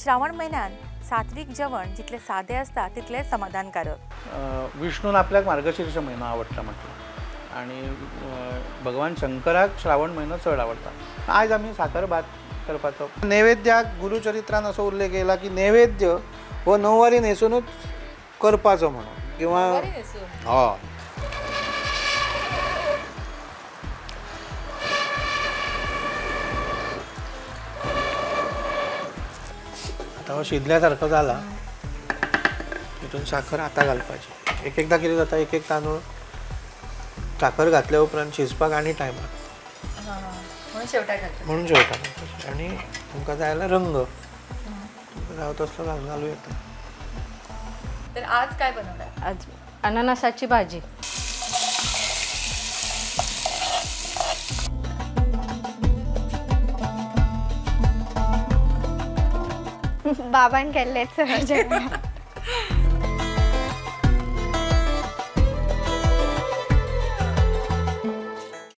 श्रावण म्हयन्यान सात्विक जेवण जितले सादे आसता तितले समाधानकारक। विष्णून आपल्याक मार्गशीर्ष म्हयनो आवडटा म्हटलं आनी भगवान शंकराक श्रावण म्हयनो चड आवडटा। आयज आमी साकर भात करपाचो। नैवेद्याक गुरुचरित्रान असो उल्लेख येयला की नैवेद्य हो णववारी न्हेसूनच करपाचो म्हणून किंवा हय। आतां हो शिजल्या सारको जाला, तितून साखर आतां घालपाची। एक एकदां कितें जाता, एक एक तांदूळ साखर घातल्या उपरांत शिजपाक आनी टायम लागता म्हणून शेवटाक घालपाचें। आनी तुमकां जाय जाल्यार रंग जावो तसलो घालूं येता। तर आज काय बनवणार? आज अननसाची भाजी। बाबान केल्लें चड जेवण।